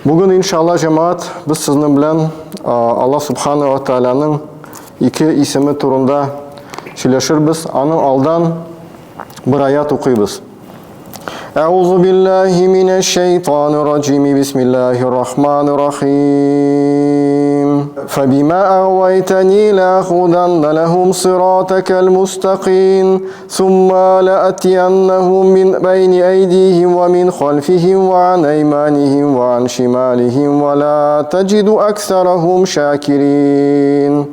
Бүген иншалла җәмәгать без сезнең белән Алла субхана ва тааляның ике исеме турында сөйләшербез. Аның алдан бер аят укыйбыз. Әгъузу биллаһи минәш шайтанир раҗим. Бисмиллаһир рахманир рахим. Фабима агвайтани лахуданна лахум сиратакал мустаким. ثم لأتينهم من بين أيديهم ومن خلفهم وعن أيمانهم وعن شمالهم ولا تجد أكثرهم شاكرين.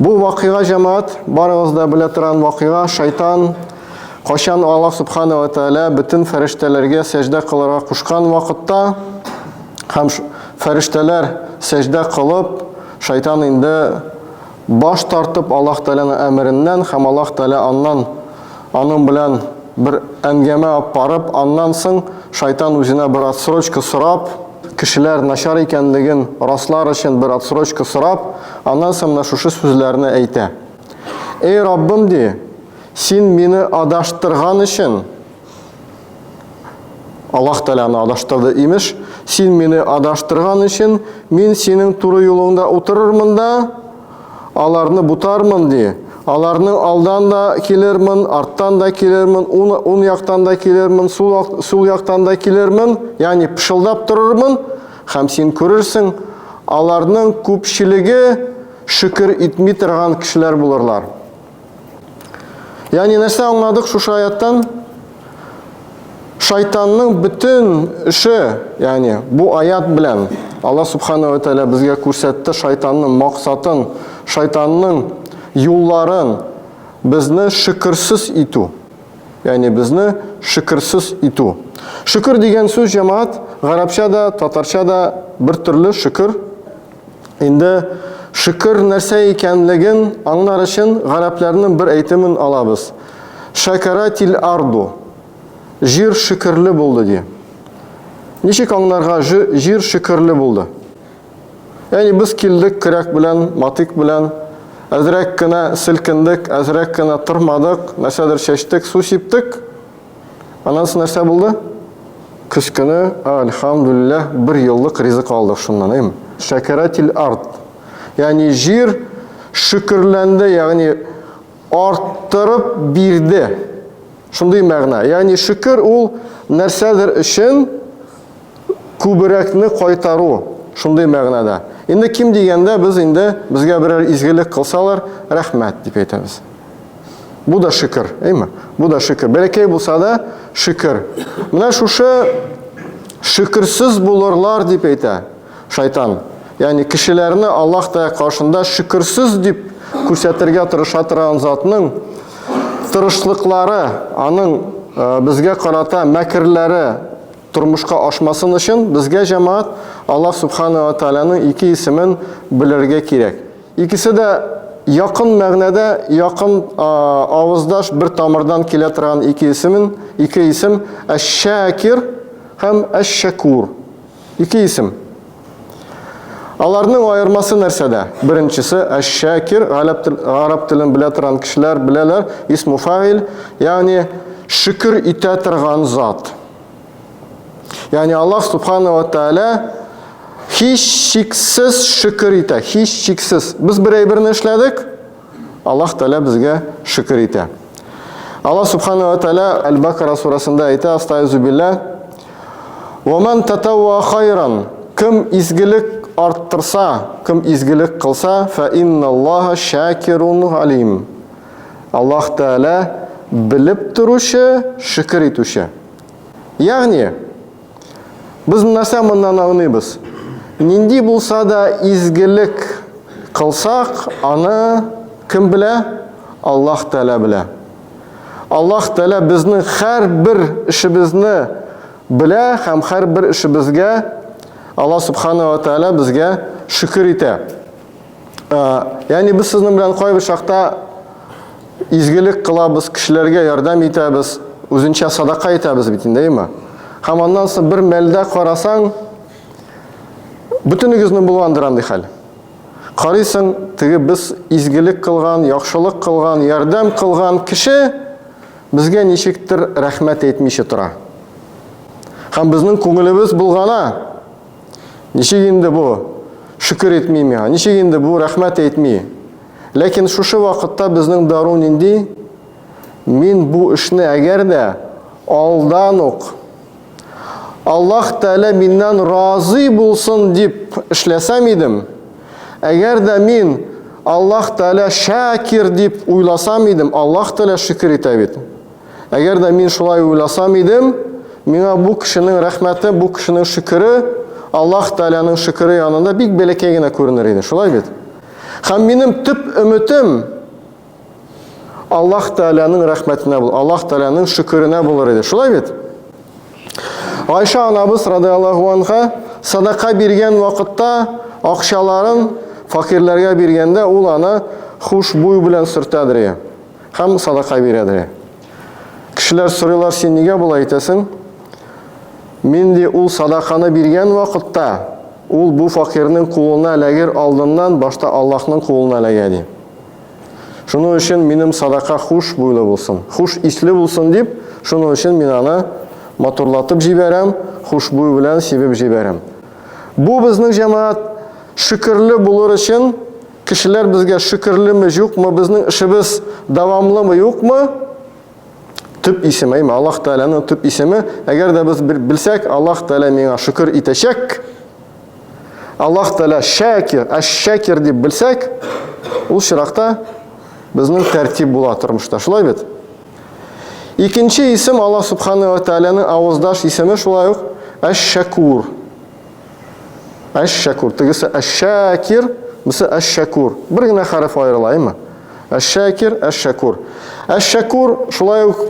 Бу вакыйга җәмәгать, барыгыз да белә торган вакыйга, шайтан кайчан Аллаһ субхана ва тааля бөтен фәрештәләргә сәҗдә кылырга кушкан вакытта һәм фәрештәләр сәҗдә кылып, шайтан инде Баш тартып Аллаһ Тәгаләнең әмереннән һәм Аллаһ Тәгалә аннан аның белән бер әңгәмә алып барып, аннан соң шайтан үзенә бер отсрочка сорап, кешеләр начар икәнлеген раслар өчен бер отсрочка сорап, аннан соң менә шушы сүзләрне әйтә. Эй Раббым, ди, син мине адаштырган өчен, Аллаһ Тәгалә аны адаштырды, имеш, син мине адаштырган өчен, мин синең туры юлыңда утырырмын да, аларны бутармын, ди. Аларның алдан да килермен, арттан да килермен, ун, ун яктан да килермен, сул, сул яктан да килермен, ягъни пышылдап торырмын, һәм син күрерсең, аларның күпчелеге шөкер итми торган кешеләр булырлар. Ягъни нәрсә аңладык шушы аяттан? Шайтанның бөтен эше, ягъни бу аят белән Алла субхана ва тааля безгә күрсәтте шайтанның максатын, шайтанның юлларын безне шөкерсез итү. Ягъни безне шөкерсез итү. Шөкер дигән сүз җәмәгать гарәпчә дә, татарча да бер төрле шөкер. Инде шөкер нәрсә икәнлеген аңлар өчен гарәпләрнең бер әйтемен алабыз. Шәкәратил арду. Җир шөкерле булды ди. Ничек аңларга җир шөкерле булды? Ягъни без килдек көрәк белән, матик белән, әзрәк кенә селкендек, әзрәк кенә тырмадык, нәрсәдер чәчтек, су сиптек. Аннан соң нәрсә булды? Көз көне, альхамдулилләһ, бер еллык ризык алдык шуннан, әйме? Шәкәрәтил ард. Ягъни җир шөкерләнде, ягъни арттырып бирде. Шундый мәгънә. Ягъни шөкер ул нәрсәдер өчен күбрәкне кайтару. Шундый мәгънәдә. Инде ким дигәндә без инде безгә берәр изгелек кылсалар, рәхмәт дип әйтәбез. Бу да шөкер, әйме? Бу да шөкер. Бәләкәй булса да шөкер. Менә шушы шөкерсез булырлар дип әйтә шайтан. Ягъни кешеләрне Аллаһ Тәгалә каршында шөкерсез дип күрсәтергә тырыша торган затның тырышлыклары, аның э, безгә карата мәкерләре тормышка ашмасын өчен безгә җәмәгать Аллаһ Субхана ва Тааляның ике исемен белергә кирәк. Икесе дә якын мәгънәдә, якын авыздаш бер тамырдан килә торган ике исемен, ике исем Әш-Шакир һәм Әш-Шакур. Ике исем. Аларның аермасы нәрсәдә? Беренчесе Әш-Шакир, гарәп телен белә торган кешеләр беләләр, исму фагил, ягъни шөкер итә торган зат. Ягъни Аллаһ субхана ва тааля һичшиксез шөкер итә, һичшиксез. Без бер әйберне эшләдек, Аллаһ Тәгалә безгә шөкер итә. Аллаһ субхана ва тааля Әл-Бакара сурасында әйтә, астагыйзу билла: "Ва ман татавва хайран" Кем изгелек арттырса, кем изгелек кылса, фа инналлаһа шакирун алим. Аллаһ Тәгалә белеп торучы, шөкер итүче. Ягъни, без нәрсә моннан аңлыйбыз? Нинди булса да изгелек кылсак, аны кем белә? Аллаһ Тәгалә белә. Аллаһ Тәгалә безнең һәрбер эшебезне белә һәм һәрбер эшебезгә Аллаһ Субхана ва Тәгалә безгә шөкер итә. Ягъни без сезнең белән кайбер чакта изгелек кылабыз, кешеләргә ярдәм итәбез, үзенчә садака итәбез бит инде, әйме? Һәм аннан соң бер мәлдә карасаң, бөтенегезнең булгандыр андый хәл. Карыйсың, теге без изгелек кылган, яхшылык кылган, ярдәм кылган кеше безгә ничектер рәхмәт әйтмичә тора. Һәм безнең күңелебез булгана. Ничек инде бу шөкер итми миңа? Ничек инде бу рәхмәт әйтми? Ләкин шушы вакытта безнең дару нинди? Мин бу эшне әгәр дә алдан ук Аллаһ Тәгалә миннән разый булсын дип эшләсәм идем, әгәр дә мин Аллаһ Тәгалә шакир дип уйласам идем, Аллаһ Тәгалә шөкер итә бит. Әгәр дә мин шулай уйласам идем, миңа бу кешенең рәхмәте, бу кешенең шөкере Аллаһ Тәгаләнең шөкере янында бик бәләкәй генә күренер иде. Шулай бит? Һәм минем төп өметем Аллаһ Тәгаләнең рәхмәтенә бул, Аллаһ Тәгаләнең шөкеренә булыр иде. Шулай бит? Айша анабыз радиаллаһу анха садака биргән вакытта акчаларын факирләргә биргәндә ул аны хушбуй белән сөртәдер һәм садака бирәдер. Кешеләр сорыйлар, син нигә болай итәсең? Мин ди ул садаканы биргән вакытта ул бу факирның кулына эләгер алдыннан башта Аллаһның кулына эләгә ди. Шуның өчен минем садака хуш буйлы булсын, хуш исле булсын дип, шуның өчен мин аны матурлатып җибәрәм, хушбуй белән сибеп җибәрәм. Бу безнең җәмәгать шөкерле булыр өчен кешеләр безгә шөкерлеме, юкмы, безнең эшебез дәвамлымы, юкмы? Төп исеме, әйме, Аллаһ Тәгаләнең төп исеме. Әгәр дә без белсәк, Аллаһ Тәгалә миңа шөкер итәчәк, Аллаһ Тәгалә шәкир, әш-шәкир дип белсәк, ул чиракта безнең тәртип була тормышта. Шулай бит? Икенче исем Аллаһ Субхану ва Тәгаләнең авыздаш исеме шулай ук әш-шәкур. Әш-шәкур. Тегесе әш-шәкир, бусы әш-шәкур. Бер генә хәреф аерыла, әйме? Әш-шәкир, әш-шәкур. Әш-шәкур шулай ук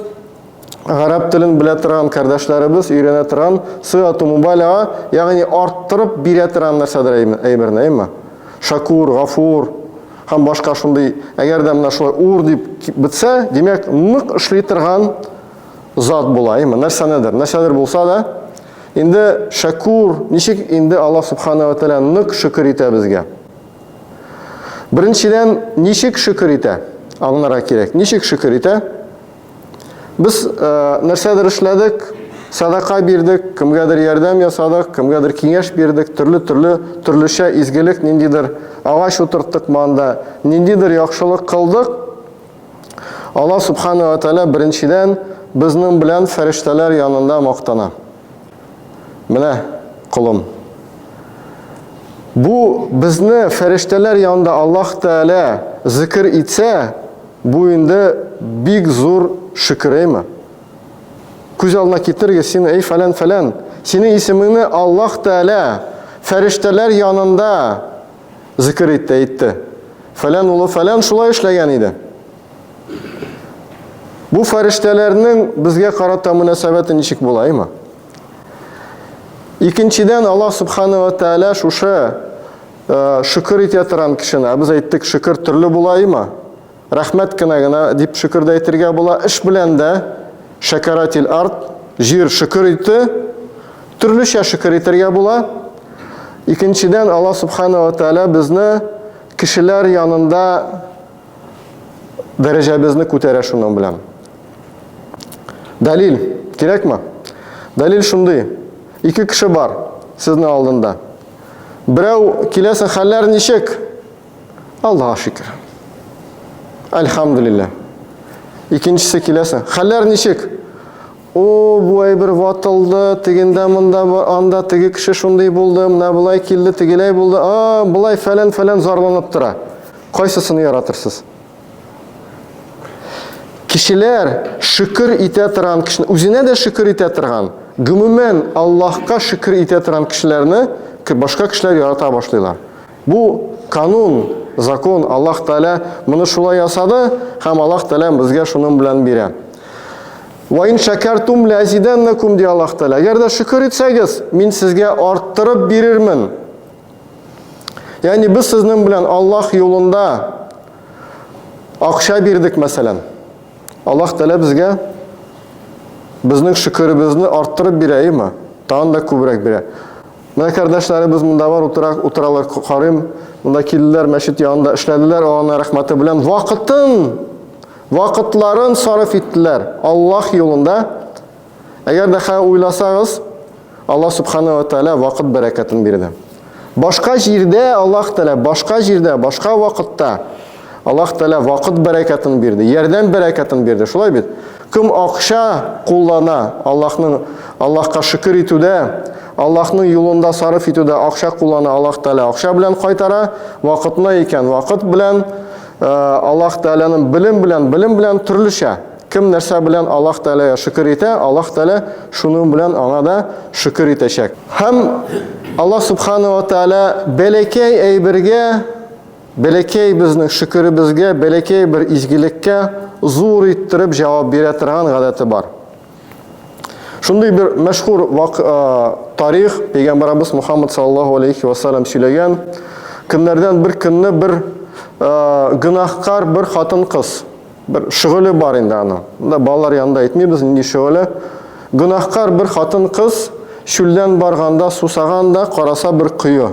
гарәп телен белә торган кардәшләребез өйрәнә торган сыгату мубалага, ягъни арттырып бирә торган нәрсәдер әйберне, әйме? Шакур, гафур һәм башка шундый, әгәр дә менә шулай ур дип бетсә, димәк, нык эшли торган зат була, әйме? Нәрсәнедер, нәрсәдер булса да, инде шакур, ничек инде Аллаһ субхана ва тәгалә нык шөкер итә безгә? Беренчедән, ничек шөкер итә? Аңларга кирәк. Ничек шөкер итә? Без э, нәрсәдер эшләдек, садака бирдек, кемгәдер ярдәм ясадык, кемгәдер киңәш бирдек, төрле-төрле, төрлечә изгелек, ниндидер агач утырттык монда, ниндидер яхшылык кылдык. Аллаһ субхана ва тааля беренчедән безнең белән фәрештәләр янында мактана. Менә, колым. Бу безне фәрештәләр янында Аллаһ Тәгалә зикер итсә, бу инде бик зур шөкер, әйме? Күз алдына китерегез, син, эй, фәлән, фәлән, синең исемеңне Аллаһ Тәгалә фәрештәләр янында зикер итте, әйтте. Фәлән улы фәлән шулай эшләгән иде. Бу фәрештәләрнең безгә карата мөнәсәбәте ничек була, әйме? Икенчедән, Аллаһ Субхану ва Тааля шушы э, шөкер итә торган кешене, ә без әйттек, шөкер төрле була, әйме? Рәхмәт кенә генә дип шөкер дә әйтергә була, эш белән дә шәкәратил арт, җир шөкер итте, төрлечә шөкер итәргә була. Икенчедән, Аллаһ Субхану ва Тааля безне кешеләр янында дәрәҗәбезне күтәрә шуның белән. Дәлил кирәкме? Дәлил шундый. Ике кеше бар сезнең алдында. Берәү киләсең, хәлләр ничек? Аллаһка шөкер. Альхамдулилла. Икенчесе киләсең, хәлләр ничек? О, бу әйбер ватылды, тегендә монда анда теге кеше шундый булды, менә болай килде, тегеләй булды. А, болай фәлән-фәлән зарланып тора. Кайсысын яратырсыз? Кешеләр шөкер итә торган кешене, үзенә дә шөкер итә торган, гомумән Аллаһка шөкер итә торган кешеләрне башка кешеләр ярата башлыйлар. Бу канун, закон, Аллаһ Тәгалә моны шулай ясады һәм Аллаһ Тәгалә безгә шуның белән бирә. Ва ин шакартум ла азиданнакум ди Аллаһ Тәгалә. Әгәр дә шөкер итсәгез, мин сезгә арттырып бирермен. Ягъни без сезнең белән Аллаһ юлында акча бирдек, мәсәлән. Аллаһ Тәгалә безгә безнең шөкеребезне арттырып бирә, әйеме? Тагын да күбрәк бирә. Менә кардәшләребез монда бар, утыра, утыралар, карыйм. Монда килделәр, мәчет янында эшләделәр, Аллаһның рәхмәте белән вакытын, вакытларын сарыф иттеләр Аллаһ юлында. Әгәр дә хәзер уйласагыз, Аллаһ Субхана ва Тааля вакыт бәрәкәтен бирде. Башка җирдә Аллаһ Тәгалә, башка җирдә, башка вакытта Аллаһ Тәгалә вакыт бәрәкәтен бирде, ярдәм бәрәкәтен бирде. Шулай бит? Кем акча куллана, Аллаһның Аллаһка шөкер итүдә, Аллаһның юлында сарыф итүдә акча куллана, Аллаһ Тәгалә акча белән кайтара, вакытны икән, вакыт белән, э, Аллаһ Тәгаләнең белем белән, белем белән төрлечә. Кем нәрсә белән Аллаһ Тәгаләгә шөкер итә, Аллаһ Тәгалә шуның белән аңа да шөкер итәчәк. Һәм Аллаһ Субхана ва Тәгалә бәләкәй әйбергә, бәләкәй безнең шөкеребезгә, бәләкәй бер изгелеккә зур иттереп җавап бирә торган гадәте бар. Шундый бер мәшһүр вак, тарих пәйгамбәребез Мухаммад саллаллаһу алейхи ва саллям сөйләгән. Көннәрдән бер көнне бер гөнаһкар бер хатын-кыз Бер шөгыле бар инде аның. Монда балалар янында әйтмибез, нинди шөгыле. Гөнаһкар бер хатын-кыз чүлдән барганда сусаган да караса бер кое.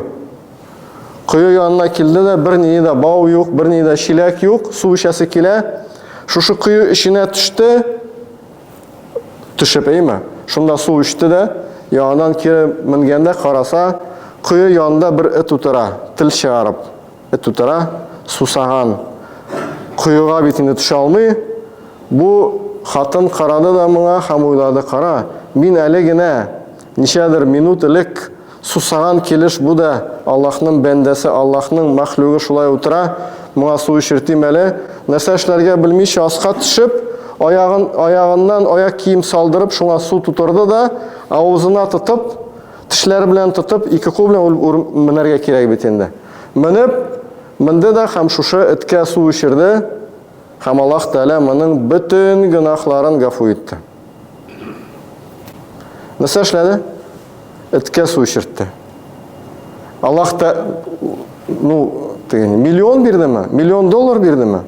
Кое янына килде дә бер нинди дә бау юк, бер нинди дә чиләк юк, су эчәсе килә. Шушы кое эченә төште. Төшеп, әйме? Шунда су эчте дә, яңадан кире менгәндә караса, кое янында бер эт утыра, тел чыгарып. Эт утыра, сусаган. Коега бит инде төшә алмый. Бу хатын карады да моңа һәм уйлады, кара, мин әле генә ничәдер минут элек сусаган килеш бу да Аллаһның бәндәсе, Аллаһның мәхлугы шулай утыра, моңа су эчертим әле. Нәрсә эшләргә белмичә аска төшеп, аягын, аягыннан аяк кием салдырып, шуңа су тутырды да, авызына тотып, тешләре белән тотып, ике кул белән менәргә кирәк бит инде. Менеп, менде дә һәм шушы эткә су эчерде, һәм Аллаһ Тәгалә моның бөтен гөнаһларын гафу итте. Нәрсә эшләде? Эткә су эчертте. Аллаһ та ну, теге, миллион бирдеме? Миллион доллар бирдеме?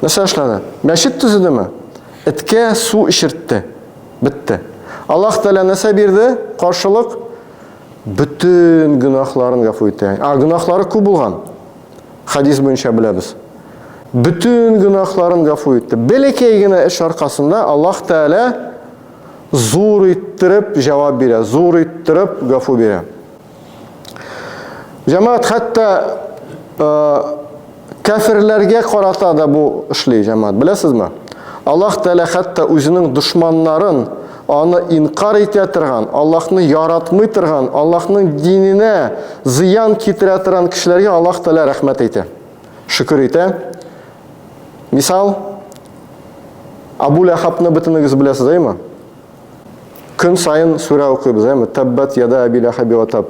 Нәрсә эшләде? Мәчет төзедеме? Эткә су эчертте. Бетте. Аллаһ Тәгалә нәрсә бирде? Каршылык бөтен гөнаһларын гафу итә. А гөнаһлары күп булган. Хадис буенча беләбез. Бөтен гөнаһларын гафу итте. Бәләкәй генә эш аркасында Аллаһ Тәгалә зур иттереп җавап бирә, зур иттереп гафу бирә. Җәмәгать хәтта э, кәферләргә карата да бу эшли, җәмәгать, беләсезме? Аллаһ Тәгалә хәтта үзенең дошманнарын аны инкар итә торган, Аллаһны яратмый торган, Аллаһның диненә зыян китерә торган кешеләргә Аллаһ Тәгалә рәхмәт әйтә. Шөкер итә. Мисал, Абу Ләхабны бөтенегез беләсез, әйме? Көн саен сүрә укыйбыз, әйме? Тәббәт яда әби ләхәби ва таб.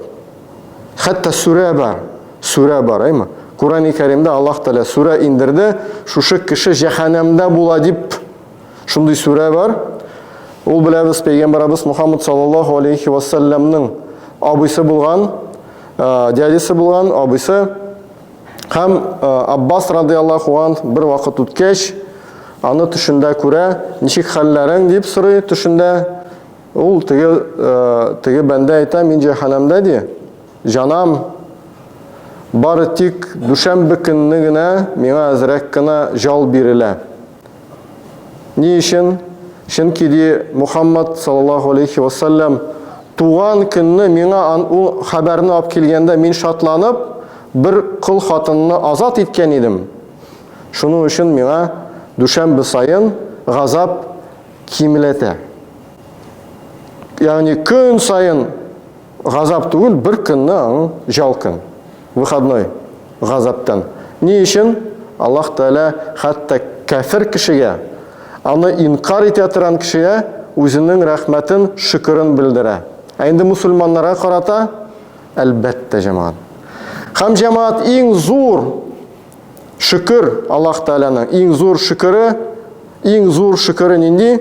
Хәтта сүрә бар, сүрә бар, әйме? Курани Кәримдә Аллаһ Тәгалә сүрә индерде, шушы кеше җәһәннәмдә була дип шундый сүрә бар. Ул беләбез, пәйгамбәребез Мухаммад саллаллаһу алейхи ва саллямның абыйсы булган, э, дядясы булган, абыйсы. Һәм э, Аббас радиаллаху анх бер вакыт үткәч, аны төшендә күрә, ничек хәлләрең дип сорый төшендә. Ул теге э, теге бәндә әйтә, мин җәһәннәмдә ди. Җанам бары тик дүшәмбе көнне генә миңа әзрәк кенә җал бирелә. Ни өчен? Чөнки ди Мухаммад саллаллаху алейхи вассалям туган көнне миңа ул хәбәрне алып килгәндә мин шатланып бер кол хатынны азат иткән идем. Шуның өчен миңа дүшәмбе саен газап кимләтә. Ягъни көн саен газап түгел, бер көнне аның җал көн. Выходной газаптан. Ни өчен? Аллаһ Тәгалә хәтта кәфер кешегә, аны инкар итә торган кешегә үзенең рәхмәтен, шөкерен белдерә. Ә инде мусульманнарга карата, әлбәттә, җәмәгать. Һәм җәмәгать иң зур шөкер Аллаһ Тәгаләнең иң зур шөкере, иң зур шөкере нинди?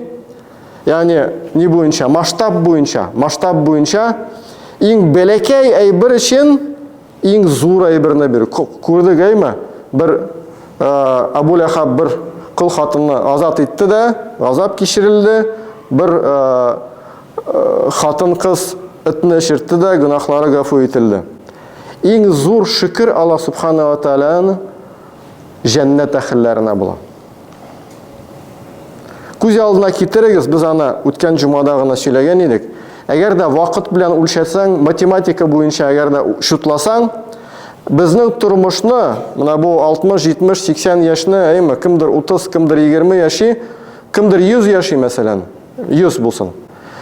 Ягъни ни буенча? Масштаб буенча. Масштаб буенча иң бәләкәй әйбер өчен иң зур әйберне бирү. Күрдек әйме? Бер э, Абу Ләхаб бер кол хатынны азат итте дә, газап кичерелде. Бер э, э, хатын-кыз этне эчертте дә, гөнаһлары гафу ителде. Иң зур шөкер Аллаһ субхана ва тааляның җәннәт әһелләренә була. Күз алдына китерегез, без аны үткән җомгада гына сөйләгән идек. Әгәр дә вакыт белән үлчәсәң, математика буенча әгәр дә чутласаң, безнең тормышны, менә бу 60, 70, 80 яшьне, әйме, кемдер 30, кемдер 20 яши, кемдер 100 яши, мәсәлән, 100 булсын.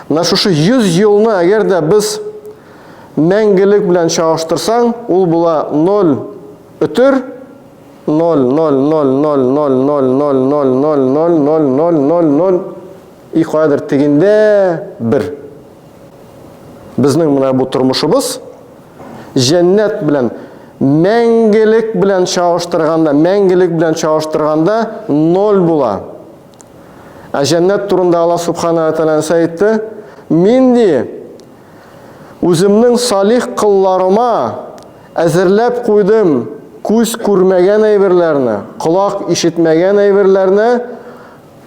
Менә шушы 100 елны әгәр дә без мәңгелек белән чагыштырсаң, ул була 0 өтер 0 0 0 0 0 0 0 0 0 0 0 0 0 0 И каядыр тегендә бер. Безнең менә бу тормышыбыз җәннәт белән мәңгелек белән чагыштырганда, мәңгелек белән чагыштырганда ноль була. Ә җәннәт турында Аллаһ субхана ва тәгалә нәрсә әйтте? Мин ди үземнең салих кылларыма әзерләп куйдым күз күрмәгән әйберләрне, колак ишетмәгән әйберләрне,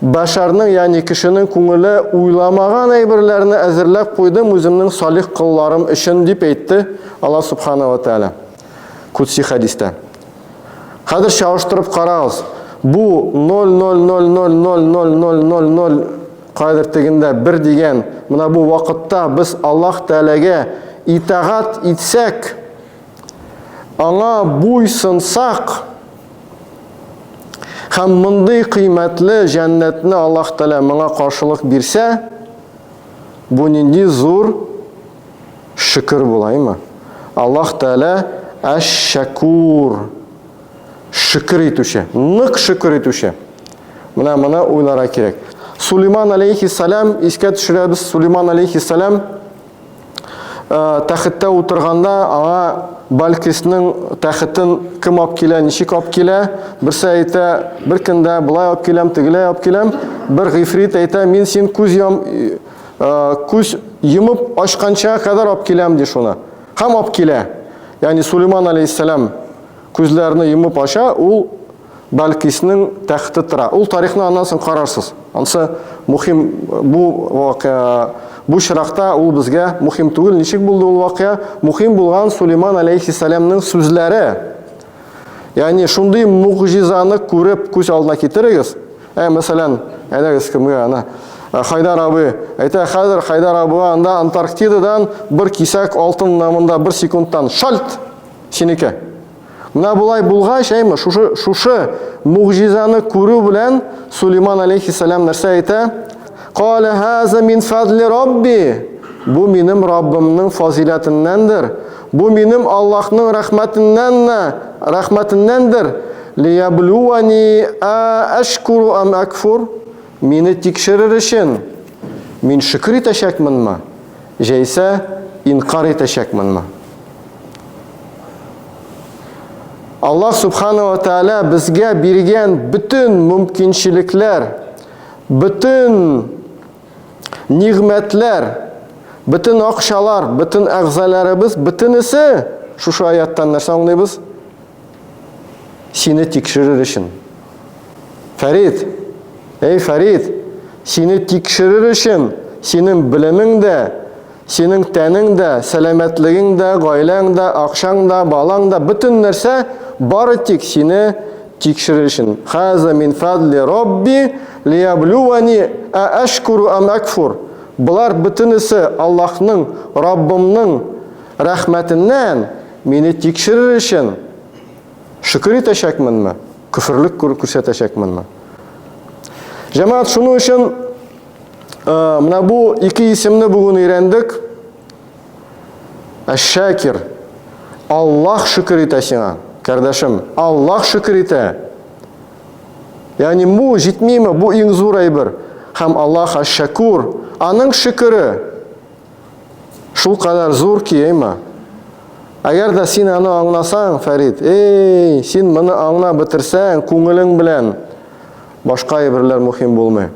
Бәшәрнең, ягъни кешенең күңеле уйламаган әйберләрне әзерләп куйдым үземнең салих колларым өчен, дип әйтте Аллаһ Субхана ва Тәгалә. Кудси хәдистә. Хәзер чагыштырып карагыз. Бу 0,0000000 кайдыр тегендә бер дигән, менә бу вакытта без Аллаһ Тәгаләгә итагать итсәк, аңа буйсынсак, Һәм мондый кыйммәтле җәннәтне Аллаһ Тәгалә моңа каршылык бирсә, бу нинди зур шөкер булаймы? Аллаһ Тәгалә әш-шәкур, шөкер итүче, нык шөкер итүче. Менә моны уйларга кирәк. Сулейман алейхиссалам, искә төшерәбез, Сулейман алейхиссалам Э, тәхеттә утырганда аңа Балкисның тәхетен кем алып килә, ничек алып килә? Берсе әйтә, бер көндә болай алып киләм, тегеләй алып киләм. Бер гыйфрит әйтә, мин син күз ям э, күз йомып ачканча кадәр алып киләм ди шуны. Һәм алып килә. Ягъни Сулейман алейһиссалам күзләрне йомып ача, ул Балкисның тәхте тора. Ул тарихны аннан соң карарсыз. Ансы мухим бу вакыя, бу чиракта ул безгә мухим түгел. Ничек булды ул вакыя? Мухим булган Сулейман алейхиссәламның сүзләре. Ягъни шундый мугҗизаны күреп күз алдына китерегез. Ә, мәсәлән, әйдәгез кемгә ана Хайдар абый әйтә, хәзер Хайдар абый анда Антарктидадан бер кисәк алтын монда бер секундтан шальт синеке. Менә болай булгач, әйме, шушы, шушы мугҗизаны күрү белән Сулейман алейхиссалам нәрсә әйтә? Калә хаза мин фадли рабби. Бу минем Раббымның фазиләтеннәндер. Бу минем Аллаһның рәхмәтеннән, рәхмәтеннәндер. Лияблуани а ашкуру ам акфур. Мине тикшерер өчен мин шөкер итәчәкменме, җәйсә инкар итәчәкменме? Аллаһ Субхана ва Тааля безгә биргән бөтен мөмкинчелекләр, бөтен нигъмәтләр, бөтен акчалар, бөтен әгъзаларыбыз, бөтенесе шушы аяттан нәрсә аңлыйбыз? Сине тикшерер өчен. Фәрид, эй Фәрид, сине тикшерер өчен синең белемең дә, Синең тәнең дә, сәламәтлегең дә, гаиләң дә, акчаң да, балаң да, бөтен нәрсә бары тик сине тикшерер өчен. Хаза мин фадли Робби лияблувани а ашкуру ам акфур. Болар бөтенесе Аллаһның, Раббымның рәхмәтеннән мине тикшерер өчен. Шөкер итәчәкменме? Көферлек күрсәтәчәкменме? Җәмәгать, шуның өчен Э, менә бу ике исемне бүген өйрәндек. Әш-Шакир. Аллаһ шөкер итә сиңа, кардәшем. Аллаһ шөкер итә. Ягъни бу җитмиме? Бу иң зур әйбер. Һәм Аллаһ Әш-Шакур. Аның шөкере шул кадәр зур ки, әйме? Әгәр дә син аны аңласаң, Фәрид, эй, син моны аңлап бетерсәң, күңелең белән, Башка әйберләр мөһим булмый.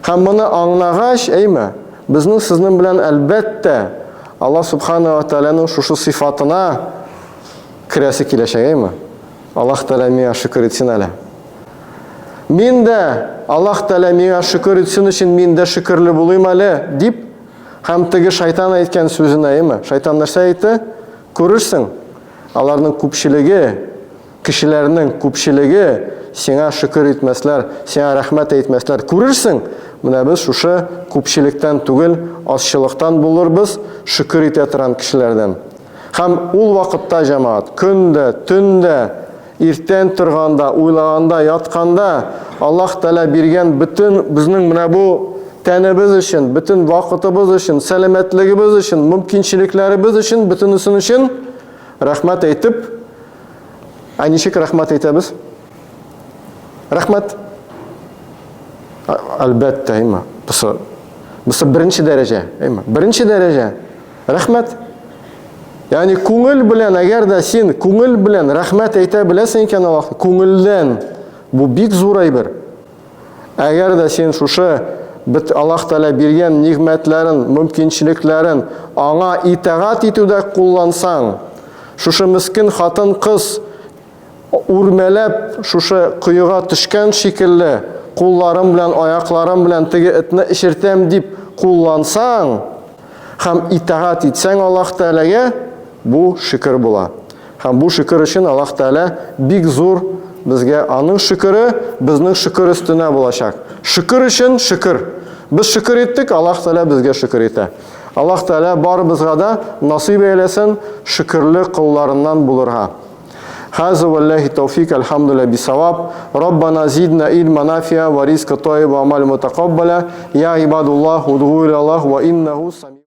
Һәм моны аңлагач, әйме, безнең сезнең белән әлбәттә Аллаһ Субхана ва Тәгаләнең шушы сыйфатына керәсе киләчәк, әйме? Аллаһ Тәгалә миңа шөкер итсен әле. Мин дә Аллаһ Тәгалә миңа шөкер итсен өчен мин дә шөкерле булыйм әле, дип һәм теге шайтан әйткән сүзенә, әйме? Шайтан нәрсә әйтте? Күрерсең, аларның күпчелеге Кешеләрнең күпчелеге сиңа шөкер итмәсләр, сиңа рәхмәт әйтмәсләр. Күрерсең, менә без шушы күпчелектән түгел, азчылыктан булырбыз, шөкер итә торган кешеләрдән. Һәм ул вакытта, җәмәгать, көн дә, төн дә, иртән торганда, уйлаганда, ятканда Аллаһ Тәгалә биргән бөтен безнең менә бу тәнебез өчен, бөтен вакытыбыз өчен, сәламәтлегебез өчен, мөмкинчелекләребез өчен, бөтенесен өчен рәхмәт әйтеп, ә ничек рәхмәт әйтәбез? Рәхмәт. Әлбәттә, әйме. Бусы, бусы беренче дәрәҗә, әйме. Беренче дәрәҗә. Рәхмәт. Ягъни күңел белән, әгәр дә син күңел белән рәхмәт әйтә беләсең икән Аллаһ, күңелдән бу бик зур әйбер. Әгәр дә син шушы бит Аллаһ Тәгалә биргән нигъмәтләрен, мөмкинчелекләрен аңа итагать итүдә куллансаң, шушы мескен хатын-кыз үрмәләп шушы коега төшкән шикелле, кулларым белән, аякларым белән теге этне эчертәм дип куллансаң һәм итагать итсәң Аллаһ Тәгаләгә, бу шөкер була. Һәм бу шөкер өчен Аллаһ Тәгалә бик зур безгә аның шөкере безнең шөкер өстенә булачак. Шөкер өчен шөкер. Без шөкер иттек, Аллаһ Тәгалә безгә шөкер итә. Аллаһ Тәгалә барыбызга да насыйп әйләсен шөкерле колларыннан булырга. Хаза валлахи тауфик, альхамдулилля бисаваб. Раббана зидна ильма нафиа ва ризка тайиба амаль мутакаббаля. Я ибадуллах, удгу иля Аллах ва иннаху сами.